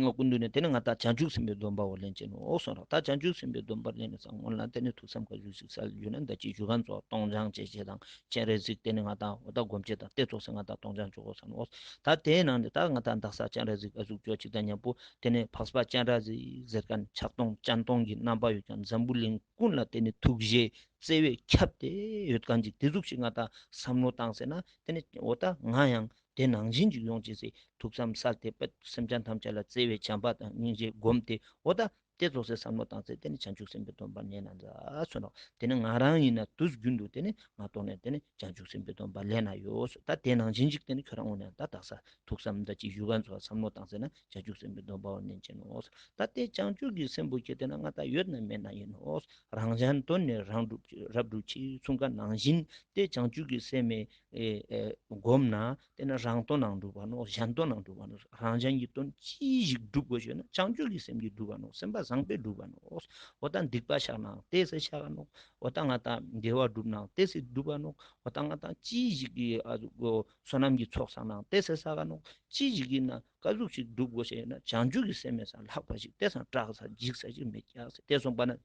སྐུ་མདུན་ནས་དེ་ནི་ང་ད་བྱང་ཆུབ་སེམས་དཔའི་སྡོམ་པ་བོ་ལེན་ཅེས་ནོག་གསུངས་རག། ད་བྱང་ཆུབ་སེམས་དཔའི་སྡོམ་པ་ལེན་ནས་སང་སྔོན་ལ་དེ་ནི་ཐུགས་བསམ་ག་ཟུག་ཞིག་སལ་ཡོད་ན་ད་ཅི་ཞུ་མཁན་ཚོ་སྟོང་སྦྱང་བྱེད་ཅེས་དང་སྤྱན་རས་གཟིགས་དེ་ནི་ང་ད་འོ་ད་སྒོམ་ཅེས་དང་དེ་ཙོགས་སེ་ང་ད་སྟོང་སྦྱང་ཅོ་དགོས་ས་ནོག། ད་དེའི་ནང་ནས་ད་ང་ད་དག་ས་སྤྱན་རས་གཟིགས་ཨ་ཟུག་ཅོ་ཅིག་དང་མཉམ་པོ་དེ་ནི་འཕགས་པ་སྤྱན་རས་གཟིགས་ཟེར་མཁན་ཕྱག་སྟོང་སྤྱན་སྟོང་གི་རྣམ་པ་ཡོད་ཀྱང་འཛམ་བུ་གླིང་ཀུན་ལ་དེ་ནི་ཐུགས་རྗེ་བརྩེ་བས་ཁྱབ་སྟེ་ཡོད་མཁན་ཅིག། དེ་ཟུག་ཞིག་ང་ད་བསམ་བློ་བཏང་ཟེར་ན་དེ་ནི་འོ་ད་ང་ཡང་དེ་ནང་བཞིན་ཅིག་ཡོང་ཅེས་སི་ཐུགས་བསམ་སལ་ཏེ་པད་སེམས་ཅན་ཐམས་ཅད་ལ་བརྩེ་བའི་བྱམས་པ་དང་སྙིང་རྗེ་བསྒོམས་ཏེ་འོ་ད་དེ་ཙོགས་སེ་བསམ་བློ་བཏང་ཚེ་དེ་ནི་བྱང་ཆུབ་སེམས་དཔའི་སྡོམ་པ་ལེན་ན་མཛད་གསུངས་ནོག། དེ་ནི་ང་རང་ཡིན་ན་དུས་རྒྱུན་དུ་དེ་ནི་ང་ཐོག་ནས་དེ་ནི་བྱང་ཆུབ་སེམས་དཔའི་སྡོམ་པ་ལེན་ན་ཡོད། ད་དེ་ནང་བཞིན་ཅིག་དེ་ནི་ཁྱོད་རང་ངོས་ནས་ད་དག་ས་ཐུགས་བསམ་ད་ཅི་ཞུ་མཁན་ཚོ་བསམ་བློ་བཏང་ཟེར་ན་བྱང་ཆུབ་སེམས་དཔའི་སྡོམ་པ་བོ་ལེན་ཅེས་ནོག། ད་དེ་བྱང་ཆུབ་ཀྱི་སེམས་པོ་ཁྱེར་ཏེ་ན་ང་ད་ཡོད་ན་མེད་ན་ཡིན་ནོག། རང་གཞན་དོན་ནི་རབ་བསྒྲུབ་ཕྱིར་གསུངས་མཁན་ནང་བཞིན་དེ་བྱང་ཆུབ་ཀྱི་སེམས་ཨེ་ཨེ་བསྒོམས་ན་དེ་ནི་རང་དོན་ནང་འགྲུབ་པ་ནོག། གཞན་དོན་ནང་འགྲུབ་པ་ནོག། རང་གཞན་གྱི་དོན་ཅི་ཞིག་སྒྲུབ་དགོས་ཤེ་ན་བྱང་ཆུབ་ཀྱི་སེམས་ཀྱིས་སྒྲུབ་པ་ནོག། སེམས་པ་བཟང་པོས་སྒྲུབ་པ་ནོག། འོ་ད་སྡིག་པ་བཤགས་ན་དེ་སེ་བཤགས་ནོག། འོ་ད་ང་ད་བདེ་བ་སྒྲུབ་ན་དེ་སེ་སྒྲུབ་པ་ནོག། འོ་ད་ང་ད་ཅི་ཞིག་གི་ཨ་བསོད་ནམས་ཀྱི་ཚོགས་བསགས་ན་དེ་སེ་བསགས་ནོག། ཅི་ཞིག་ཡིན་ན་ག་ཟུག་ཞིག་སྒྲུབ་དགོས་ཤེ་ན་བྱང་ཆུབ་ཀྱི་སེམས་མེད་ས་ལྷག་པ་ཞིག་དེ་སང་སྐྲག་ས་འཇིགས་ས་ཞིག་མེད་ཀྱག་ཟེར། དེ་སོང་པ་ན་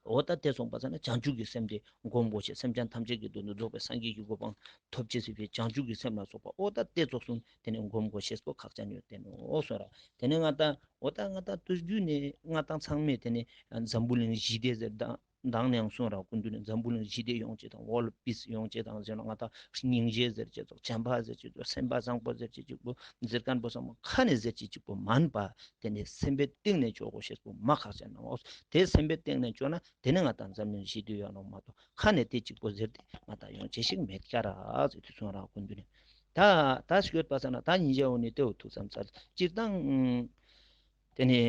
འོ་ད་དེ་སོང་པ་ས་ན་བྱང་ཆུབ་ཀྱི་སེམས་དེ་སྒོམ་དགོས་ཤེ། སེམས་ཅན་ཐམས་ཅད་ཀྱི་དོན་དུ་རྫོགས་པའི་སངས་རྒྱས་ཀྱི་གོ་འཕང་ཐོབ་ཅེས་སི་ཕིའ་བྱང་ཆུབ་ཀྱི་སེམས་ལ་སོགས་པ་འོ་ད་དེ་ཙོགས་སུ་དེ་ནི་སྒོམ་དགོས་ཤེས་པོ་ཁག་ཅན་ཡོད་དེ་ནོག་གསུངས་ར། དེ་ནི་ང་ད་འོ་ད་ང་ད་དུས་རྒྱུན་ནས་ང་ད་ཚང་མས་དེ་ནི་འཛམ་བུ་གླིང་ཞི་བདེ་ཟེར་དང་མདང་ནས་ཡང་གསུངས་ར། སྐུ་མདུན་ནས་འཛམ་བུ་གླིང་ཞི་བདེ་ཡོང་ཅེས་དང་ཝོརལྡ་པིས་ཡོང་ཅེས་དང་ཟེར་ན་ང་ད་སྙིང་རྗེ་ཟེར་ཅེས་དང་བྱམས་པ་ཟེར་ཅེས་དང་སེམས་པ་བཟང་པོ་ཟེར་ཅེས་ཅིག་པོ་ཟེར་མཁན་པོ་ཚང་མ་ཁ་ནས་ཟེར་ཅེས་ཅིག་པོ་མན་པ། དེ་ནི་སེམས་པའི་གཏིང་ནས་ཅོ་དགོས་ཤེས་པོ་མ་ཁག་ཅན་ནོག། དེ་སེམས་པའི་གཏིང་ནས་ཅོ་ན་དེ་ནི་ང་ད་འཛམ་གླིང་ཞི་བདེ་ཡོང་ནོག་མ་གཏོགས་ཁ་ནས་དེ་གཅིག་པོ་ཟེར་ཏེ་ང་ད་ཡོང་ཅེས་ཤིག་མེད་ཀྱག་ར་ཟེར་ཏེ་གསུངས་ར། སྐུ་མདུན་ནས་ད་ད་ཤོད་པ་ས་ན་ད་ཉིན་ཞག་འོ་ནི་དེ་འོ་ཐུགས་བསམ་སལ། སྤྱིར་བཏང་དེ་ནི་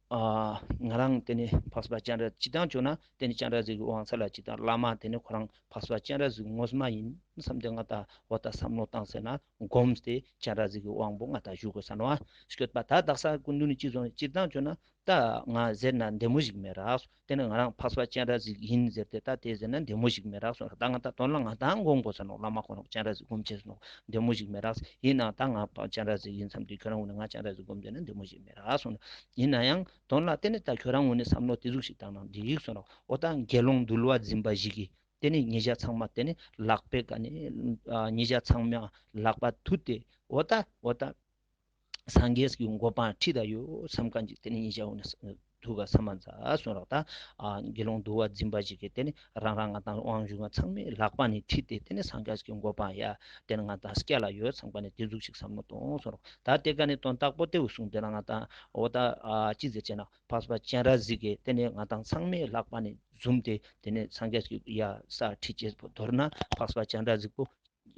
ཨ་ང་རང་དེ་ནི་འཕགས་པ་སྤྱན་རས་སྤྱིར་བཏང་ཅོ་ན་དེ་ནི་སྤྱན་རས་གཟིགས་ཀྱི་དབང་ས་ལ་སྤྱིར་བཏང་བླ་མ་དེ་ནི་ཁོ་རང་འཕགས་པ་སྤྱན་རས་གཟིགས་ངོ་མ་ཡིན་བསམ་སྟེ་ང་ད་འོ་ད་བསམ་བློ་བཏང་ཟེར་ན་སྒོམ་སྟེ་སྤྱན་རས་གཟིགས་ཀྱི་དབང་པོ་ང་ད་ཞུ་དགོས་ས་ནོག། ཨ་སྐྱོད་པ་ད་དག་ས་སྐུ་མདུན་ནི་ཅི་གསུངས་ནི་སྤྱིར་བཏང་ཅོ་ན་ད་ང་ཟེར་ན་བདེ་མོ་ཞིག་མེད་རག། དེ་ནི་ང་རང་འཕགས་པ་སྤྱན་རས་གཟིགས་ཡིན་ཟེར་ཏེ་ད་དེ་ཟེར་ན་བདེ་མོ་ཞིག་མེད་རག་གསུངས་རག། ད་ང་ད་དོན་ལ་ང་ད་སྒོམ་དགོས་ས་ནོག། བླ་མ་ཁོ་རང་སྤྱན་རས་གཟིགས་སྒོམ་ཅེས་ནོག། བདེ་མོ་ཞིག་མེད་རག། ཡིན་ནའང་ད་ང་སྤྱན་རས་གཟིགས་ཡིན་བསམ་སྟེ་ཁྱོད་རང་ངོས་ནས་ང་སྤྱན་རས་གཟིགས་སྒོམ་ཟེར་ན་བདེ་མོ་ཞིག་མེད་རག་གསུངས་རག། ཡིན་ནའང་དོན་ལ་དེ་ནི་ད་ཁྱོད་རང་ངོས་ནས་བསམ་བློ་དེ་ཟུག་ཞིག་བཏང་ན་འགྲིག་གསུངས་རག། འོ་ད་དགེ་སློང་འདུལ་བ་འཛིན་པ་ཞིག་གིས་དེ་ནི་ཉེ་ཞ་ཚང་མ་དེ་ནི་ལག་པའི་ཀ་ནི་ཨ་ཉེ་ཞ་ཚང་མ་ལག་པ་མཐུད་དེ་འོ་ད་འོ་ད་སངས་རྒྱས་ཀྱི་གོ་འཕང་ཁྲིད་ད་ཡོད་བསམ་མཁན་ཅིག་དེ་ནི་ཉེ་ཞ་འོ་ནི་ཐུགས་ཀ་བསམ་མ་མཛད་གསུངས་རག། ད་ཨ་དགེ་སློང་འདུལ་བ་འཛིན་པ་ཞིག་གིས་དེ་ནི་རང་རང་ང་དང་དབང་ཞུ་མཁན་ཚང་མའི་ལག་པ་ནི་ཁྲིད་དེ་དེ་ནི་སངས་རྒྱས་ཀྱི་གོ་འཕང་ཡ་དེ་ནི་ང་དང་སྐྱེལ་ལ་ཡོད་བསམ་མཁན་ནི་དེ་ཟུག་ཞིག་བསམ་བློ་གཏོང་གསུངས་རག། ད་དེ་ཀ་ནི་དོན་དག་པོ་དེ་འུ་གསུངས་དེ་ན་ང་དང་འོ་ད་ཨ་ཅི་ཟེར་ཅེ་ན་འཕགས་པ་སྤྱན་རས་གཟིགས་ཀྱིས་དེ་ནི་ང་དང་ཚང་མའི་ལག་པ་ནི་བཟུང་སྟེ་དེ་ནི་སངས་རྒྱས་ཀྱི་ཡ་ས་ཁྲིད་ཅེས་པོ་མདོར་ན་འཕགས་པ་སྤྱན་རས་གཟིགས་པོ་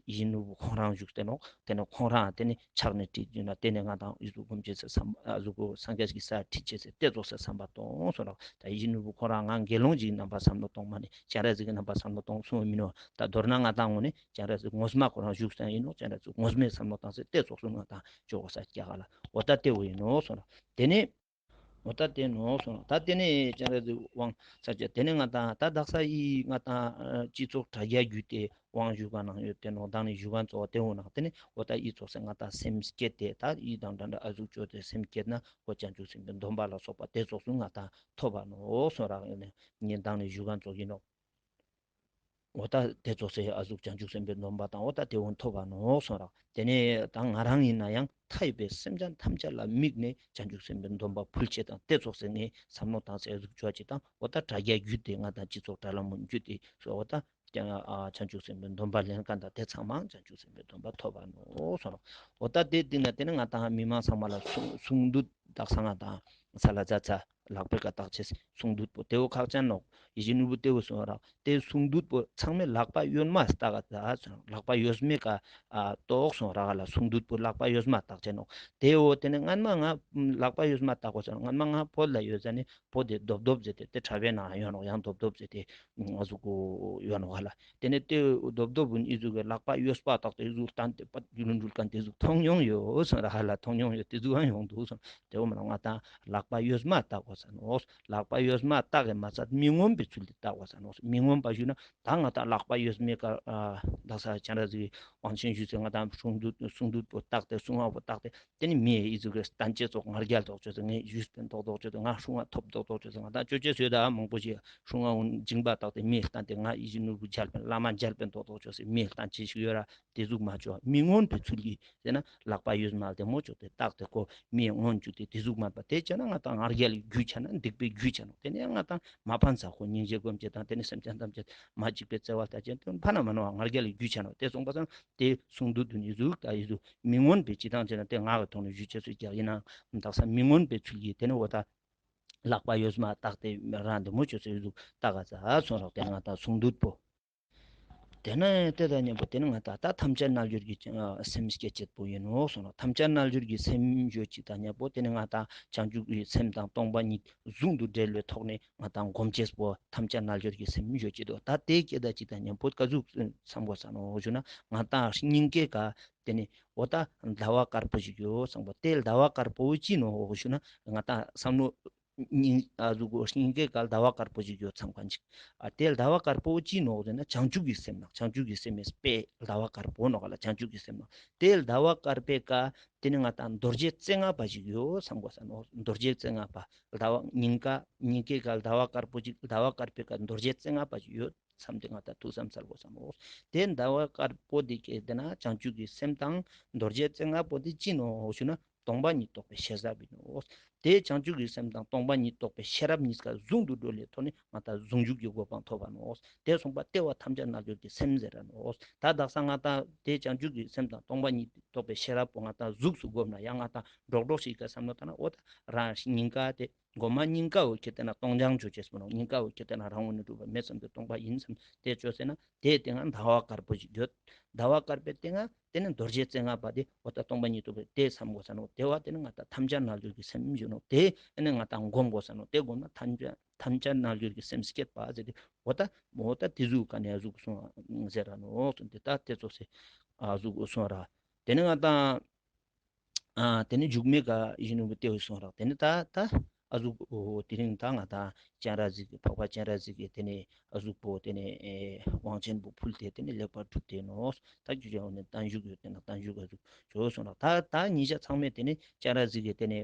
ཡིད་བཞིན་ནོར་བུ་ཁོང་རང་བཞུགས་ཏེ་ནོག། ཏེ་ནེ་ཁོང་རང་ཏེ་ནེ་ཕྱག་ནེ་ཁྲིད་ཅེས་ན་ཏེ་ནེ་ང་དང་ཨི་ཟུག་སྒོམ་ཅེས་སི་བསམ་ཨ་ཟུག་སངས་རྒྱས་ཀྱི་སར་ཁྲིད་ཅེས་སི་ཏེ་ཙོགས་སི་བསམ་པ་ཏོང་སོང་རག། ད་ཡིད་བཞིན་ནོར་བུ་ཁོང་རང་ང་དགེ་སློང་ཅིག་གི་རྣམ་པ་བསམ་བློ་ཏོང་མ་ནེ་སྤྱན་རས་གཟིགས་ཀྱི་རྣམ་པ་བསམ་བློ་ཏོང་སོང་མི་ནོག། ད་མདོར་ན་ང་དང་ངོ་ནེ་སྤྱན་རས་གཟིགས་ངོ་མ་ཁོ་རང་བཞུགས་ས་ཡིན་ནོག། སྤྱན་རས་གཟིགས་ངོ་མའི་བསམ་བློ་ཏང་སྟེ་ཏེ་ཙོགས་སུ་ང་དང་ཅོ་གོས་ས་རྒྱ་གར་ལ་འོ་ད་ཏེ་བོ་ཡིན་ནོག་སོང་རག། ཏེ་ནེ་འོ་ད་ཏེ་ནོག་སོང་རག། ད་ཏེ་ནེ་སྤྱན་རས་གཟིགས་དབང་ས་ཅ་ཏེ་ནེ་ང་དང་ད་དག་ས་ཡི་ང་དང་སྤྱི་ཚོགས་དྲ་རྒྱ་བརྒྱུད་དེ་དབང་ཞུ་ག་ནང་ཡོད་ཏེ་ནོག། དང་ནི་ཞུ་ག་ཙོགས་ཏེ་འོ་ནང་ཏེ་ནེ་འོ་ད་ཡི་ཙོགས་སེ་ང་དང་སེམས་བསྐྱེད་དེ་ད་ཡི་དང་འདྲ་འདྲ་ཨ་ཟུག་ཅོས་ཏེ་སེམས་བསྐྱེད་ན་འོ་བྱང་ཆུབ་སེམས་དཔའི་སྡོམ་པ་ལ་སོགས་པ་ཏེ་ཙོགས་སུ་ང་དང་ཐོབ་པ་ནོག་སོང་རག། ཡིན་ནི་དང་ནི་ཞུ་ག་ཙོགས་ཡིན་ནོག། འོ་ད་ཏེ་ཙོགས་སེ་ཨ་ཟུག་བྱང་ཆུབ་སེམས་དཔའི་སྡོམ་པ་དང་འོ་ད་ཏེ་འོ་ཐོབ་པ་ནོག་སོང་རག། ཏེ་ནེ་ད་ང་རང་ཡིན་ན་ཡང་མཐའ་ཡས་པའི་སེམས་ཅན་ཐམས་ཅད་ལ་དམིགས་ནས་བྱང་ཆུབ་སེམས་དཔའི་སྡོམ་པ་ཕུལ་ཅེས་དང་ཏེ་ཙོགས་སེ་ངས་བསམ་བློ་བཏང་སྟེ་ཨ་ཟུག་ཅོ་ཅེས་དང་འོ་ད་དྲ་རྒྱ་བརྒྱུད་དེ་ང་དང་སྤྱི་ཚོགས་དྲ་ལམ་བརྒྱུད་དེ་སོ་འོ་ད་ཀྱང་ཨ་བྱང་ཆུབ་སེམས་དཔའི་སྡོམ་པ་ལེན་མཁན་དང་ཏེ་ཚང་མའང་བྱང་ཆུབ་སེམས་དཔའི་སྡོམ་པ་ཐོབ་པ་ནོག་སོང་རག། འོ་ད་ཏེ་སྟིང་ནེ་ཏེ་ནེ་ང་དང་མི་མང་ཚང་མ་ལ་གསུང་གསུང་འདུད་དག་ས་ང་དང་ས་ལ་ཛ་ཚ་ལག་པའི་ཀ་བཏགས་ཅེས་གསུང་འདུད་པོ་ཏེ་བོ་ཁག་ཅན་ནོག། ཡིད་བཞིན་ནོར་བུ་ཏེ་བོ་སོང་རག། ཏེ་གསུང་འདུད་པོ་ཚང་མས་ལག་པ་གཡོན་མ་བཏགས་ཀ་ད་སོང་ལག་པ་གཡོན་མའི་ཀ་ཨ་གཏོགས་སོང་རག་ལ་གསུང་འདུད་པོ་ལག་པ་གཡོན་མ་བཏགས་ཅེས་ནོག། ཏེ་བོ་ཏེ་ནེ་སྔན་མ་ང་ལག་པ་གཡོན་མ་བཏགས་གོས་སོང་སྔན་མ་ང་བོད་ལ་ཡོད་ཟ་ནེ་བོད་དེ་རྡོབ་རྡོབ་ཟེར་ཏེ་ཏེ་དྲ་བའི་ནང་ཡོད་ནོག་ཡང་རྡོབ་རྡོབ་ཟེར་ཏེ་ང་ཟུག་གོ་ཡོད་ནོག་ཧ་ལ། ཏེ་ནེ་ཏེ་རྡོབ་རྡོབ་བོ་ཨི་ཟུག་གི་ལག་པ་གཡོན་པ་བཏགས་ཏེ་ཨི་ཟུག་སྟན་ཏེ་པད་རྒྱུ་ལུ་འགྲུལ་མཁན་ཏེ་ཟུག་མཐོང་མྱོང་ཡོད་སོང་རག་ཧ་ལ། མཐོང་མྱོང་ཡོད། ཏེ་ཟུག་ཡང་ཡོང་འདུག་སོང་། ཏེ་བོ་མ་ནོག་ང་དང་ལག་པ་གཡོན་མ་བཏགས་གོས་ས་ནོག། ལག་པ་གཡོན་མ་བཏགས་གེ་མ་ཚད་མི་མངོན་པའི་ཚུལ་ཏེ་བཏགས་གོས་ས་ནོག། མི་མངོན་པ་ཞུ་ན་ད་ང་དང་ལག་པ་གཡོན་མའི་ཀ་ཨ་དག་ས་སྤྱན་རས་གཟིགས་དབང་ཆེན་ཞུས་སེ་ང་དང་གསུང་འདུད་གསུང་འདུད་པོ་བཏགས་ཏེ་གསུང་བ་པོ་བཏགས་ཏེ་ཏེ་ནེ་མི་ཨི་ཟུག་གི་སྟན་ཅེས་ཙོགས་ང་རྒྱལ་ཙོགས་ཅོས་སེ་ངས་ཞུས་པིན་ཏོག་ཏོག་ཅོས་སེ་ང་སྲུང་བ་ཐོབ་ཏོག་ཏོག་ཅོས་སེ་ང་དང་ཅོ་ཅེས་ཡོད་ད་མང་པོ་ཞིག་སྲུང་བ་འོང་སྦྱིན་པ་བཏགས་ཏེ་མི་སྟན་ཏེ་ང་ཡིད་བཞིན་ནོར་བུ་མཇལ་པིན་བླ་མ་མཇལ་པིན་ཏོག་ཏོག་ཅོས་སེ་མི་སྟན་ཅེས་ཤིག་ཡོད་ར། ཏེ་ཟུག་མ་ཅོ་མི་མངོན་པའི་ཚུལ་གྱིས་ཟེར་ན་ལག་པ་གཡོན་མ་ལྟད་མོ་ཅོས་ཏེ་བཏགས་ཏེ་ཁོ་མི་མངོན་ཅུག་སྟེ་ཏེ་ཟུག་མ་པ་ཏེ་ཅོས་ན་ང་དང་ང་རྒྱལ་གྱི་རྒྱུ་ཆ་ན་སྡིག་པའི་རྒྱུ་ཆ་ནོག། ཏེ་ནེ་ང་དང་མ་ཕན་ས་ཁོ་སྙིང་རྗེ་སྒོམ་ཅེས་དང་ཏེ་ནེ་སེམས་ཅན་ཐམས་ཅད་མ་འཇིགས་པའི་བརྩེ་བ་ལྟ་ཅེས་ཏེ་ཕན་ན་མ་ནོག་ང་རྒྱལ་གྱི་རྒྱུ་ཆ་ནོག། ཏེ་སོང་པ་སང་ཏེ་གསུང་འདུད་དུ་ནི་ཟུག་ད་ཨི་ཟུག་མི་མངོན་པའི་སྤྱི་དང་ཅེས་ན་ཏེ་ང་གི་ཐོག་ནེ་ཞུ་ཅེས་སུ་རྒྱག་ཡིན་ན་དག་ས་མི་མངོན་པའི་ཚུལ་གྱིས་ཏེ་ནེ་འོ་ད་ལག་པ་གཡོན་མ་བཏགས་ཏེ་རང་ལྟད་མོ་ཅོས་སེ་ཨི་ཟུག་བཏགས་ག་ཙ་སོང་རག། ཏེ་ནེ་ང་དང་གསུང་འདུད་པོ་ཏེ་ནེ་ཏེ་དང་མཉམ་པོ་ཏེ་ནེ་ང་དང་ད་ཐམས་ཅད་རྣལ་འབྱོར་གྱི་ཨ་སེམས་བསྐྱེད་ཅེས་པོ་ཡིན་ནོག་སོང་རག། ཐམས་ཅད་རྣལ་འབྱོར་གྱི་སེམས་ཡོད་ཅིག་དང་མཉམ་པོ་ཏེ་ནེ་ང་དང་བྱང་ཆུབ་ཀྱི་སེམས་དང་སྟོང་པ་ཉིད་ཟུང་དུ་འབྲེལ་བའི་ཐོག་ནེ་ང་དང་སྒོམ་ཅེས་པོ་ཐམས་ཅད་རྣལ་འབྱོར་གྱི་སེམས་ཡོད་ཅིག་དོ། ད་ཏེ་སྐད་དང་ཅིག་དང་མཉམ་པོ་ཀ་ཟུག་བསམ་གོས་ས་ནོག་ཞུ་ན་ང་དང་སྙིང་གའི་ཀ་ཏེ་ནེ་འོ་ད་ཟླ་བ་དཀར་པོ་ཞིག་ཡོད་བསམ་གོས། ཏེ་ཟླ་བ་དཀར་པོ་ཅི་ནོག་ཞུ་ན་ང་དང་བསམ་བློ་སྙིང་ཨ་ཟུག་གོ་སྙིང་གའི་ཀ་ཟླ་བ་དཀར་པོ་ཞིག་ཡོད་བསམ་གོས་ཅིག། ཨ་ཏེ་ཟླ་བ་དཀར་པོ་ཅི་ནོག་ཟེར་ན་བྱང་ཆུབ་ཀྱི་སེམས་ནང་བྱང་ཆུབ་ཀྱི་སེམས་མེད་པའི་ཟླ་བ་དཀར་པོ་ནོག་ལ་བྱང་ཆུབ་ཀྱི་སེམས་ནང་ཏེ་ཟླ་བ་དཀར་པོའི་ཀ་ཏེ་ནེ་ང་དང་རྡོ་རྗེ་རྩེ་ལྔ་པ་ཞིག་ཡོད་བསམ་གོས་ས་ནོག། རྡོ་རྗེ་རྩེ་ལྔ་པ་ཟླ་བ་སྙིང་ག་སྙིང་གའི་ཀ་ཟླ་བ་དཀར་པོ་ཅིག་ཟླ་བ་དཀར་པོའི་ཀ་རྡོ་རྗེ་རྩེ་ལྔ་པ་ཞིག་ཡོད་བསམ་སྟེ་ང་དང་ཐུགས་བསམ་སལ་གོས་ས་ནོག། ཏེ་ཟླ་བ་དཀར་པོ་ཏེ་ཀ་ཏེ་ནེ་བྱང་ཆུབ་ཀྱི་སེམས་དང་རྡོ་རྗེ་རྩེ་ལྔ་པོ་ཏེ་ཅི་ནོག་ཞུ་ན་སྟོང་པ་ཉིད་རྟོགས་པའི་ཤེས་རབ་ཡིན་ནོག། ཏེ་བྱང་ཆུབ་ཀྱི་སེམས་དང་སྟོང་པ་ཉིད་རྟོགས་པའི་ཤེས་རབ་གཉིས་ཀ་ཟུང་དུ་འབྲེལ་བའི་ཐོག་ནེ་ང་དང་ཟུང་འཇུག་གི་གོ་འཕང་ཐོབ་པ་ནོག། ཏེ་སོང་པ་ཏེ་བོ་ཐམས་ཅད་རྣལ་འབྱོར་གྱི་སེམས་ཟེར་ར་ནོག། ད་དག་ས་ང་དང་ཏེ་བྱང་ཆུབ་ཀྱི་སེམས་དང་སྟོང་པ་ཉིད་རྟོགས་པའི་ཤེས་རབ་པོ་ང་དང་གཟུགས་སུ་བསྒོམ་ན་ཡང་ང་དང་འགྲོགས་འགྲོགས་ཤིག་ག་བསམ་བློ་བཏང་ན་འོ་ད་རང་སྙིང་ག་ཏེ་གོ་མ་སྙིང་ག་བོ་ཁྱེར་ཏེ་ན་སྟོང་སྦྱང་ཅོ་ཅེས་པོ་ནོག། སྙིང་ག་བོ་ཁྱེར་ཏེ་ན་རང་ངོས་ནེ་གྲུབ་པ་མེད་བསམ་སྟེ་སྟོང་པ་ཡིན་བསམ་ཏེ་ཅོས་ཟེར་ན་ཏེ་སྟེང་ང་ཟླ་བ་དཀར་པོ་ཞིག་ཡོད། ཟླ་བ་དཀར་པོའི་སྟེང་ང་ཏེ་ནེ་རྡོ་རྗེ་རྩེ་ལྔ་པ་ཏེ་འོ་ད་སྟོང་པ་ཉིད་རྟོགས་པའི་ཏེ་བསམ་གོས་ས་ནོག། ཏེ་བོ་ཏེ་ནེ་ང་དང་ཐམས་ཅད་རྣལ་འབྱོར་གྱི་སེམས་ཞུ་ནོག། ཏེ་ནེ་ང་དང་སྒོམ་གོས་ས་ནོག། ཏེ་སྒོམ་ན་ཐམས་ཅད་ཐམས་ཅད་རྣལ་འབྱོར་གྱི་སེམས་བསྐྱེད་པ་ཟེར་ཏེ་འོ་ད་འོ་ད་ཏེ་ཟུག་ག་ནེ་ཟུག་སོང་ཟེར་ར་ནོག། ཏེ་ད་ཏེ་ཙོགས་སེ་ཨ་ཟུག་སོང་ར། ཏེ་ནེ་ང་དང་ཨ་ཏེ་ནེ་མཇུག་མའི་ཀ་ཡིད་བཞིན་ནོར་བུ་ཏེ་བོ་སོང་རག། ཏེ་ནེ་ད་ད་ཨ་ཟུག་འོ་དེ་རིང་ད་ང་དང་སྤྱན་རས་གཟིགས་ཀྱི་འཕགས་པ་སྤྱན་རས་གཟིགས་ཀྱི་ཏེ་ནེ་ཨ་ཟུག་པོ་ཏེ་ནེ་ཨེ་དབང་ཆེན་པོ་ཕུལ་ཏེ་ཏེ་ནེ་ལེགས་པར་གྲུབ་སྟེ་ནོག། ད་རྒྱུ་ཅན་འོ་ནེ་བརྟན་བཞུགས་ཡོད་ཏེ་ན་བརྟན་བཞུགས་ཨ་ཟུག་ཅོ་སོང་རག། ད་ད་ཉེ་ཞ་ཚང་མས་ཏེ་ནེ་སྤྱན་རས་གཟིགས་ཀྱི་ཏེ་ནེ་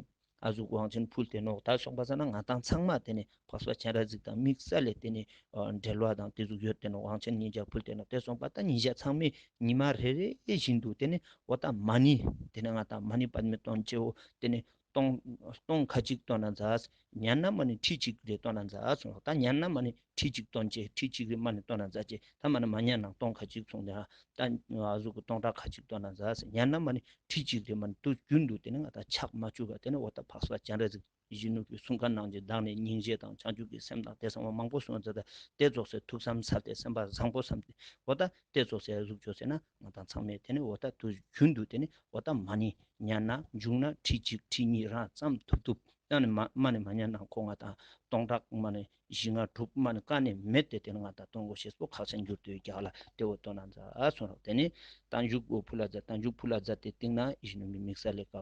ཨ་ཟུག་དབང་ཆེན་ཕུལ་ཏེ་ནོག། ད་སོང་པ་སང་ན་ང་དང་ཚང་མ་ཏེ་ནེ་འཕགས་པ་སྤྱན་རས་གཟིགས་དང་དམིགས་བསལ་ལས་ཏེ་ནེ་ཨ་འབྲེལ་བ་དང་ཏེ་ཟུག་ཡོད་ཏེ་ནོག། དབང་ཆེན་ཉེ་ཞ་ཕུལ་ཏེ་ནོག། ཏེ་སོང་པ་ད་ཉེ་ཞ་ཚང་མས་ཉི་མ་རེ་རེ་བཞིན་དུ་ཏེ་ནེ་འོ་ད་མ་ཎི་ཏེ་ནེ་ང་དང་མ་ཎི་པདྨེ་སྟོན་ཅེས་འོ་ཏེ་ནེ་སྟོང་སྟོང་ཁ་ཅིག་བཏོན་ན་མཛད། ཉན་ན་མ་ཎི་ཁྲི་གཅིག་རེ་བཏོན་ན་མཛད་སོང་། ད་ཉན་ན་མ་ཎི་ཁྲི་གཅིག་བཏོན་ཅེས་ཁྲི་གཅིག་རེ་མ་ཎི་བཏོན་ན་མཛད་ཅེས། ད་མ་ཎི་མ་ཉན་ན་སྟོང་ཁ་ཅིག་སོང་། ད་ཨ་ཟུག་གི་སྟོང་ཕྲག་ཁ་ཅིག་བཏོན་ན་མཛད། ཉན་ན་མ་ཎི་ཁྲི་གཅིག་རེ་མ་ཎི་དུས་རྒྱུན་དུ་ཏེ་ནེ་ང་དང་ཆག་མ་བཅུག་ག་ཏེ་ནེ་འོ་ད་འཕགས་པ་སྤྱན་རས་གཟིགས་ གཞོན་ནུ་གི་གསུང་ཁན་ནང་ཅིག་བདག་ནི་སྙིང་རྗེ་དང་བྱང་ཆུབ་ཀྱི་སེམས་དང་དེ་ཚང་མ་མང་པོ་གསུངས་ཙ་ད་དེ་ཙོགས་སེ་ཐུགས་བསམ་ཚར་ཏེ་སེམས་པ་བཟང་པོ་བསམ་སྟེ་འོ་ད་དེ་ཙོགས་སེ་ཨ་ཟུག་ཅོས་ཟེར་ན་ང་དང་ཚང་མས་དེ་ནི་འོ་ད་དུས་རྒྱུན་དུ་དེ་ནི་འོ་ད་མ་ཎི་ཉན་ན་མཇུག་ན་ཁྲི་གཅིག་ཁྲི་གཉིས་རང་ཙམ་ཐུབ་ཐུབ་ད་ནི་མ་མ་ཎི་མ་ཉན་ན་ཁོ་ང་དང་སྟོང་ཕྲག་མ་ཎི་བཞི་ལྔ་དྲུག་མ་ཎི་ཀ་ནས་མེད་དེ་དེ་ནི་ང་དང་གཏོང་དགོས་ཤེས་པོ་ཁག་ཅན་འགྱུར་དུ་རྒྱག་ལ་དེ་འོ་དོ་ན་ཛ་ཨ་སོང་རོགས། དེ་ནི་རྟ་མཇུག་འོ་ཕུལ་ལ་ཛ་རྟ་མཇུག་ཕུལ་ལ་ཛ་དེ་སྟེང་ན་ཡིད་བཞིན་ནོར་བུའི་དམིགས་བསལ་ལས་ཀ་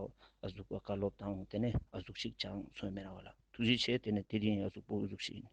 ཨ་ཟུག་བཀའ་སློབ་དང་དེ་ནི་ཨ་ཟུག་ཞིག་ཅང་སོང་མེད་ར་བ་ལ་ཐུགས་རྗེ་ཆེ། དེ་ནི་དེ་རིང་ཨ་ཟུག་པོ་ཨ་ཟུག་ཞིག་ཡིན།